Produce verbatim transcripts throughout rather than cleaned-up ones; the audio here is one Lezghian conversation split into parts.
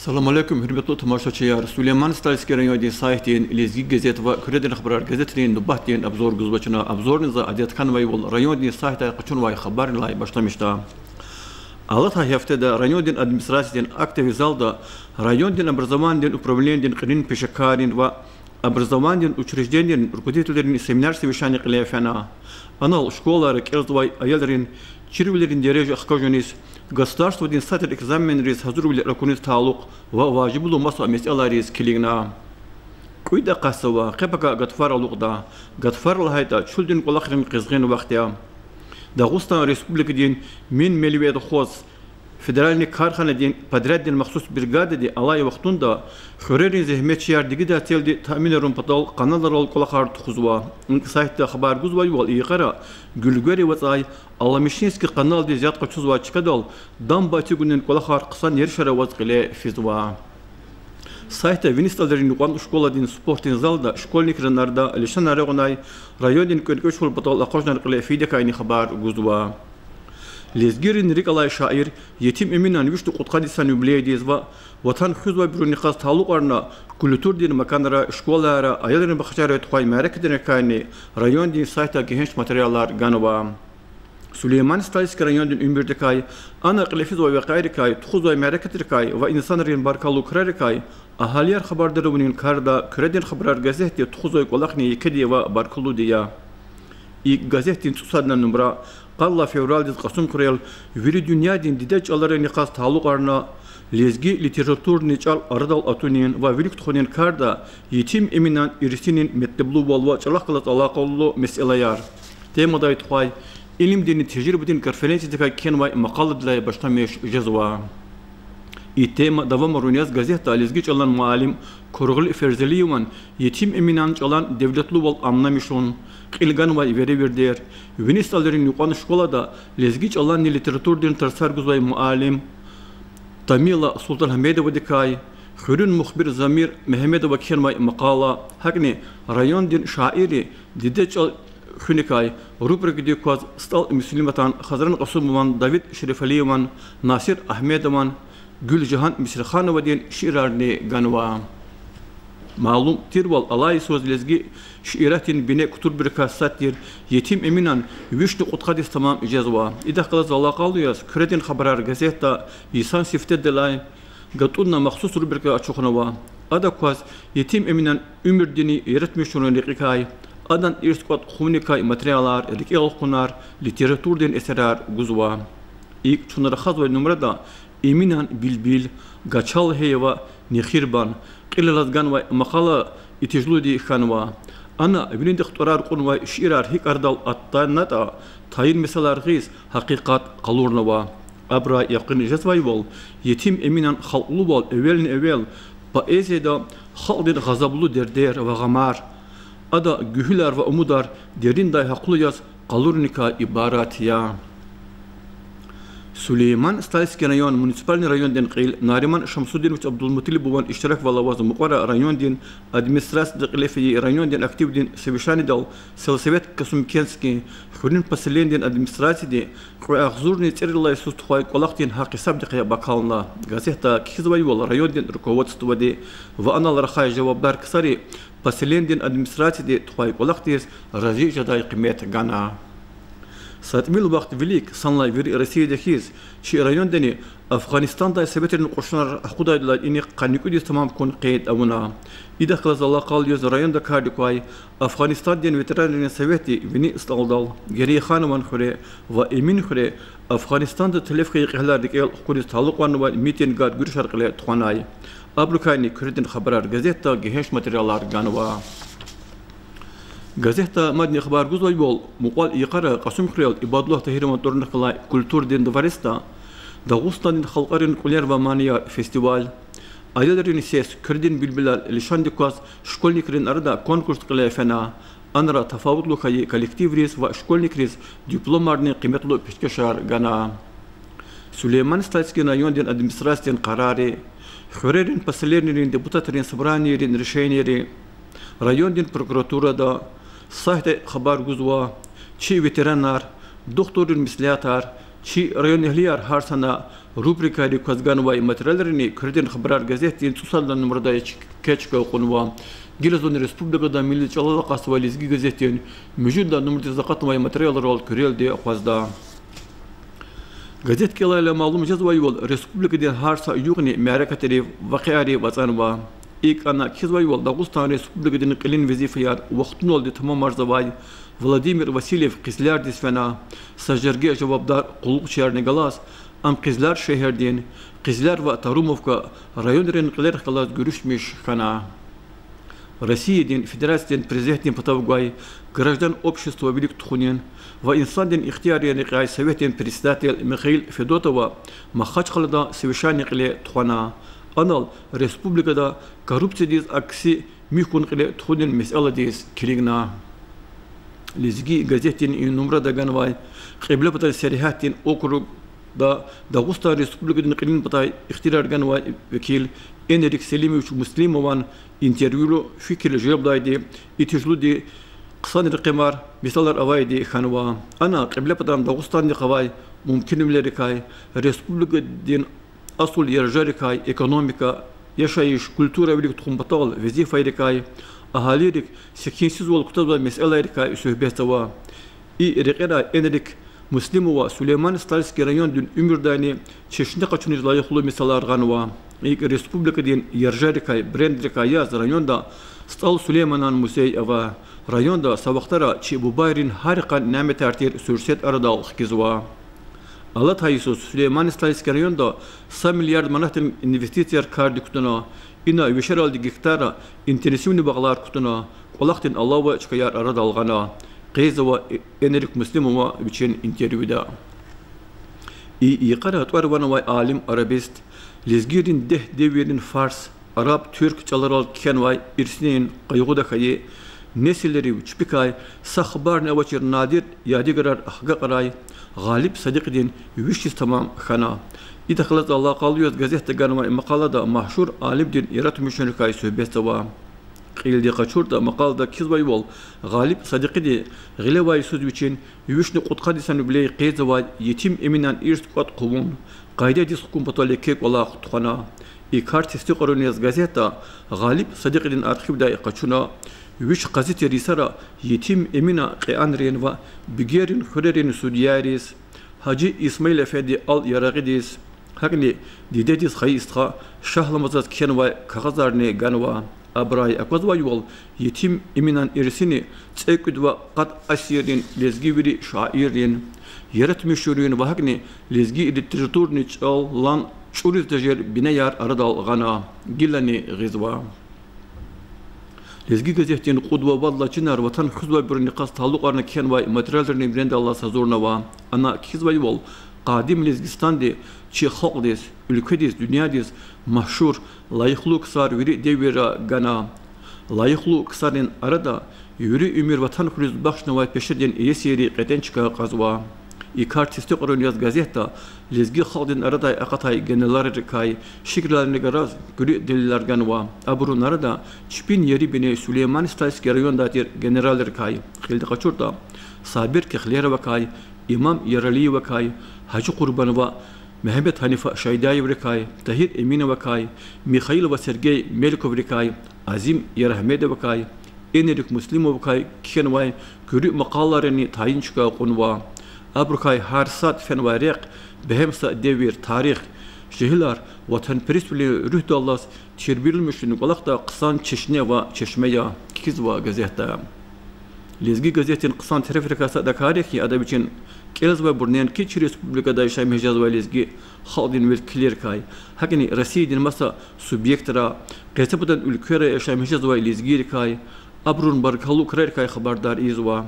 Салам алейкум, гьуьрметлу тамашачияр! Сулейман-Стальский райондин сайтдин Лезги газет ва Куьредин хабарар газетрин нубатдин обзор гузва чна. Обзорни за адет хьанвайвал райондин сайтдай къачунвай хабаррилай башламишда. Алатай гьафтеда райондин администрациядин актовый залда райондин образованидин управленидин кьилин пешекаррин ва образованидин учреждениерин руководителрин семинар-совещание кьиле фена. Анал школайра кӀелзавай аялрин чирвилерин дережа хкажуниз, государстводин сад тир экзаменриз гьазурвилер акуниз талукь ва важиблу маса месэлайриз килигна. Кьуьд акъатзава, къе-пака гатфар алукӀда. Гатфар лагьайтӀа, чуьлдин кӀвалахрин къизгъин вахт я. Дагъустан Республикадин Минмеливетхоз федеральный карханадин подряддин махсус бригадади алай вахтунда хуьрерин зегьметчияр дигидай целди таъминарун патал къаналрал кӀвалахар тухузва. ИкӀ сайтда хабар гузвайвал, и йикъара Гуьлгвери вацӀай Аламишинский къаналдиз яд къачузвай чкадал дамба эцигунин кӀвалахар хъсан еришар аваз кьиле физва. Сайтда вини СтӀалрин юкьван школадин спортдин залда школьникрин арада лишанар регъуьнай райондин кӀвенкӀвечхур патал акъажунар кьиле фейидакайни хабар гузва. Лезгийрин рикӀ алай шаир Етим Эминан вишни кьудкъад йисан юбилейдиз ва Ватан хуьзвайбурун йикъаз талукьарна культурадин маканра, школайра, аялрин бахчайрай тухвай мярекатрикайни райондин сайтда гегьенш материалар ганва. Сулейман-Стальский райондин уьмуьрдикай, ана кьиле физвай вакъиайрикай, тухузвай мярекатрикай ва инсанрин баркаллу крарикай агьалияр хабардар авунин карда Куьредин хабарар газетди тухузвай кӀвалахни екеди ва баркаллуди я. И газетдин цӀусадни нумра, къад лагьай февралдиз Кьасумхуьрел вири дуьньядин дидед чӀаларин йикъаз талукьарна лезги литературный чӀал арадал атунин ва вилик тухунин карда Етим Эминан ирсинин метлеблувал ва чӀалахъ галаз алакъалу месэлаяр темадай тухвай илимдинни тежрибадин конференциядикай кхьенвай макъаладилай башламиш жезва. И тема давамарун яз газетда лезги чӀалан муаллим Кургъули Ферзалиеван Етим Эминан чӀалан девлетлувал амнамишун кьил ганвай веревирдер, вини СтӀалрин юкьван школада лезги чӀаланни литературадин тарсар гузвай муаллим Тамила Султангьамедовадикай, хуьруьн мухбир Замир Мегьамедова кхьенвай макъала, гьакӀни райондин шаирри дидед чӀал хуьникай рубрикадик кваз СтӀал Муслиматан, Хазран Кьасумован, Давид Шерифалиеван, Насир Агьмедован, Гуьлжагьан Мисрихановадин шиирарни ганва. Малум тирвал, алай йисуз лезги шииратдин бине кутурбурукай сад тир Етим Эминан вишни кьудкъад йис тамам жезва. Идахъ галаз алакъалу яз Куьредин хабарар газетда йисан сифтедилай гатӀунна махсус рубрика ачухнава. Ада кваз Етим Эминан уьмуьрдинни яратмишунрин рекьикай, адан ирс кӀватӀ хъувуникай материалар, рикӀел хкунар, литературадин эсерар гузва. ИкӀ чун рахазвай нумрада Эминан Билбил, Гачал гьейи ва Нехирбан кьил алаз ганвай макъала итижлуди хьанва. Ана винидихъ тӀварар кьунвай шиирар гьикӀ арадал атанатӀа, тайин месэлаяр гъиз, гьакъикъат къалурнава. Абурай якъин жезвайвал, Етим Эминан халкьлувал эвелни-эвел поэзияда халкьдин гъазаблу дердер ва гъамар, ада гуьгьуьлар ва умудар дериндай гьахълу яз къалуруникай ибарат я. Сулейман-Стальский район муниципальный райондин кьил Нариман Шамсудинович Абдулмуталибован иштираквал аваз мукьвара райондин администрацияда кьиле фейи райондин активдин совещанидал сельсовет Касумкентский хуьруьн поселенидин администрацияди кьве агъзурни цӀерид лагьай йисуз тухвай кӀвалахдин гьакъ-гьисабдихъ яб акална. Газетда кхьизвайвал, райондин руководстводи ва анал рахай жавабдар ксари поселенидин администрацияди тухвай кӀвалахдиз рази жедай къимет гана. Са тӀимил вахт вилик, санлай вири Россияда хьиз, чи райондани Афгъанистандай советрин кьушунар акъудайдалай инихъ къанни кӀуьд йис тамам хьун къейд авуна. Идахъ галаз алакъалу яз районда кардик квай Афгъанистандин ветеранрин советди вини СтӀалдал, Герейханован хуьре ва Эмин хуьре Афгъанистанда телеф хьайи кьегьалар рикӀел хкуниз талукьарнавай митингар, гуьруьшар кьиле тухванай. Абурукайни Куьредин хабарар газетда гегьенш материалар ганва. Газетда мадни хабар гузвайвал, мукьвал йикъара Кьасумхуьрел Ибадуллагь Тагьирован тӀварунихъ галай культурадин дворецда Дагъустандин халкьарин кьуьлер ва манияр фестиваль, Аялрин сес, Куьредин билбилар лишандик кваз школьникрин арада конкурс кьиле фена. Анра тафаватлу хьайи коллективриз ва школьникриз дипломарни къиметлу пешкешар гана. Сулейман-Стальский райондин администрациядин къарарри, хуьрерин поселенийрин депутатрин собраниейрин решенийри, райондин прокуратурада, сайтда хабар гузва, чи ветеранар, духтуррин меслятар, Чи районэгьлияр гьар сана рубрикайрик кваз ганвай материалрини Куьредин хабарар газетдин цӀусад лагьай нумрадай чка-, чка кьунва. Гила зун республикада милли чӀалал акъатзавай Лезги газетдин муьжуьд лагьай нумрадиз акъатнавай материалрал куьрелди акъвазда. Газет кӀелайла малум жезвайвал, республикадин гьар са югъни мярекатрив, вакъиайрив ацӀанва. ИкӀ, ана кхьизвайвал, Дагъустан Республикадин кьилин везифаяр вахтуналди тамамарзавай Владимир Васильев Къизлярдиз фена, са жерге жавабдар къуллугъчиярни галаз, ам Къизляр шегьердин, Къизляр ва Тарумовка районрин кьилерихъ галаз гуьруьшмиш хьана. Россиядин Федерациядин Президентдин патав гвай Граждан общества вилик тухунин ва инсандин ихтияррин рекьяй Советдин председатель Михаил Федотова Махачкъалада совещание кьиле тухвана. Анал республикада коррупциядиз акси михьун кьиле тухунин месэладиз килигна. Лезги газетдин и нумрада ганвай Кьиблепатан сергьятдин округда Дагъустан Республикадин кьилин патай ихтияр ганвай векил Энрик Селимович Муслимован интервьюру фикир желбдайди, и тежедлуди хъсан рекьимар, мисалар авайди хьанва. Ана Кьиблепатан Дагъустандихъ авай мумкинвилерикай, республикадин асул яржарикай, экономика, яшайиш, культура вилик тухун патал везифайрикай, агьалийрик секинсизвал кутазвай месэлайрикай суьгьбетзава. И рекьера Энрик Муслимова Сулейман-Стальский райондин уьмуьрдайни чешне къачуниз лайихлу мисалар гъанва. ИкӀ, республикадин яржарикай, брендрикай яз районда СтӀал Сулейманан музей ава. Районда са вахтара чи бубайрин гьар йикъан няметар тир суьрсет арадал хкизва. Алатай йисуз Сулейман-Стальский районда са миллиард манатдин инвестицияр кардик кутуна, ина вишералди гектарра интенсивный багълар кутуна, кӀвалахдин алава чкаяр арадал гъана, къейдзава Энрик Муслимова вичин интервьюда. И йикъара тӀвар-ван авай алим-арабист, лезгийрин дегь девирдин фарс, араб, туьрк чӀаларал кхьенвай ирсинин къайгъуда хьайи, несилрив чпикай са хабарни авачир надир ядигарар агакьарай Гъалиб Садикьидин виш йис тамам хьана. Идахъ галаз алакъалу яз газетда ганвай макъалада машгьур алимдин яратмишунрикай суьгьбетзава. Кьилди къачуртӀа, макъалада кхьизвайвал, Гъалиб Садикьиди гъилевай йисуз вичин вишни кьудкъад йисан юбилей къейдзавай Етим Эминан ирс кӀватӀ хъувун, къайдадиз хкун патал еке кӀвалах тухвана. И кар тестикьарун яз газетда Гъалиб Садикьидин архивдай къачуна, вич къази тир йисара Етим Эмина кьеанрин ва Бигерин хуьрерин судьяриз, Гьажи Исмаил-эфенди ал-Ярагъидиз, гьакӀни дидедиз хайи стха Шагьламазаз кхьенвай кагъазарни ганва. Абурай аквазвайвал, Етим Эминан ирсини цӀекӀуьд ва къад асиррин лезги вири шаиррин, яратмишунрин ва гьакӀни лезги литературни чӀалан чӀуриз тежер бинеяр арадал гъана, гилани гъизва. Лезги газетдин кьуд ва вад лагьай чинар ватан хуьзвайбурунихъ талукьарна кхьенвай материалрин брендаллаз гьазурнава. Ана кхьизвайвал, къадим Лезгистанди чи халкьдиз, уьлкведиз, дуьньядиз машгьур, лайихлу ксар вири девирра гана. Лайихлу ксарин арада вири уьмуьр ватан хуьруьз бахшнавай пешедин иесийри кьетӀен чка кьазва. И кар тестикьарун яз газетда лезги халкьдин арадай акъатай генералрикай шикиларни галаз куьруь делилар ганва. Абурун арада чпин ери-бине Сулейман-Стальский райондай тир генералрикай, кьилди къачуртӀа, Сабир Кехлеровакай, Имам Яралиевакай, Гьажи Къурбан ва Мегьамед-Гьанифа Шайдаеврикай, Тагьир Эминовакай, Михаил ва Сергей Меликоврикай, Азим Ярагьмедовакай, Энрик Муслимовакай кхьенвай куьруь макъалайрини тайин чка кьунва. Абурукай гьар сад фенвай рехъ, бегьем са девир, тарих, жегьилар ватанпересвилин руьгьдаллаз тербиялумишунин кӀвалахда хъсан чешне ва чешме я, кхьизва газетда. Лезги газетдин хъсан терефрикай сад а кар я хьи, ада вичин кӀелзавайбур неинки чи республикада яшамиш жезвай лезги халкьдин векилерикай, гьакӀни Россиядин маса субъектра, къецепатан уьлквера яшамиш жезвай лезгийрикай, абурун баркаллу крарикай хабардар ийизва.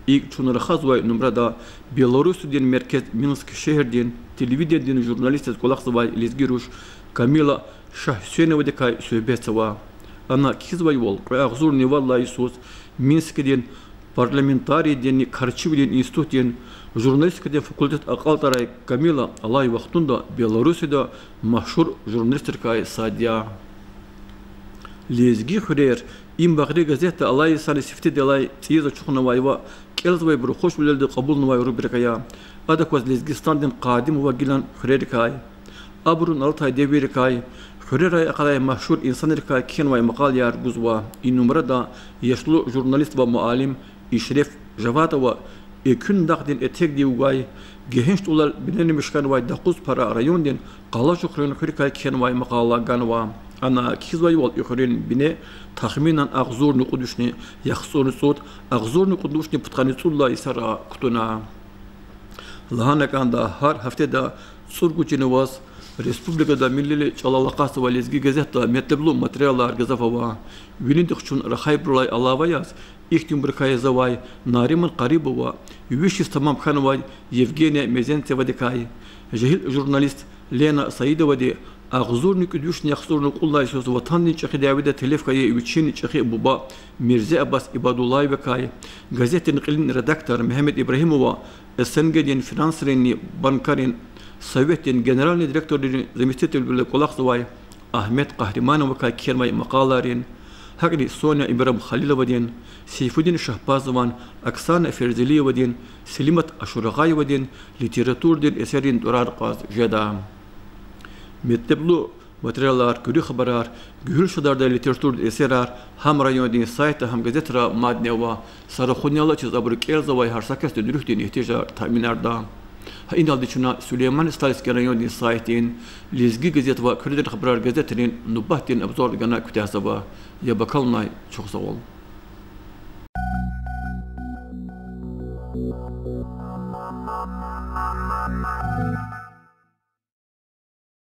ИкӀ, чун рахазвай нумрада Белоруссиядин меркез Минск шегьердин телевиденидин журналистдиз кӀвалахзавай лезги руш Камила Шагьгьуьсейновадикай суьгьбетзава. Ана кхьизвайвал, кьве агъзурни вад лагьай йисуз Минскдин парламентариядинни карчивилин институтдин журналистикадин факультет акьалтӀарай Камила алай вахтунда Белоруссияда машгьур журналистрикай сад я. Лезги хуьрер, им багъри газетда алай йисани сифтедилай цӀийиз ачухнавайвал, кӀелзавайбуру хушвилелди кьабулнавай рубрика я. Ада кваз Лезгистандин къадим ва гилан хуьрерикай, абурун алатай девиррикай, хуьрерай акъадай машгьур инсанрикай кхьенвай макъалаяр гузва. И нумрада яшлу журналист ва муаллим Ишреф Жаватова экуьн дагъдин этегдив гвай, гегьенш тӀулал бинеламиш хьанвай дакъуз пара райондин Къалажух хуьруьн хуьрерикай кхьенвай макъала ганва. Ана кхьизвайвал, и хуьруьн бине тахминан агъзурни кьуд вишни яхцӀурни цӀуд, агъзурни кьуд вишни пудкъанни цӀудлай йисара кутуна. Лагьана кӀанда, гьар гьафтеда цӀуругуд чилин ваз республикада милли чӀалал акъатзавай Лезги газетда метлеблу материалар гзаф ава. Винидихъ чун рахайбурулай алава яз, ихьтинбурукай язавай Нариман Къарибова, виш йис тамам хьанвай Евгения Мезенцевадикай, жегьил журналист Лена Саидовади агъзурни кӀуьд вишни яхцӀурни кьудлай йисуз Ватандин ЧӀехи дяведа телеф хьайи вичин чӀехи буба Мирзе-Аббас Ибадуллаевакай, газетдин кьилин редактор Мегьамед Ибрагьимова, СНГ-дин финансринни банкарин советдин генеральный директордин заместителвиле кӀвалахзавай Агьмед Къагьримановакай кхьенвай макъалайрин, гьакӀни Соня Ибрагьимхалиловадин, Сейфудин Шагьбазован, Оксана Ферзелиевадин, Селимат Ашурагъаевадин литературадин эсеррин тӀварар кьаз жеда. Метлеблу материалар, куьруь хабарар, гуьгьуьл шадардай литературадин эсерар гьам райондин сайтда, гьам газетра мадни ава. Са рахуни алачиз абуру кӀелзавай гьар са касдин руьгьдин игьтияжар таъминарда. Гьа иналди чна Сулейман-Стальский райондин сайтдин Лезги газет ва Куьредин хабарар газетрин нубатдин обзорда гана куьтягьзава. Яб акалунай чухсагъул.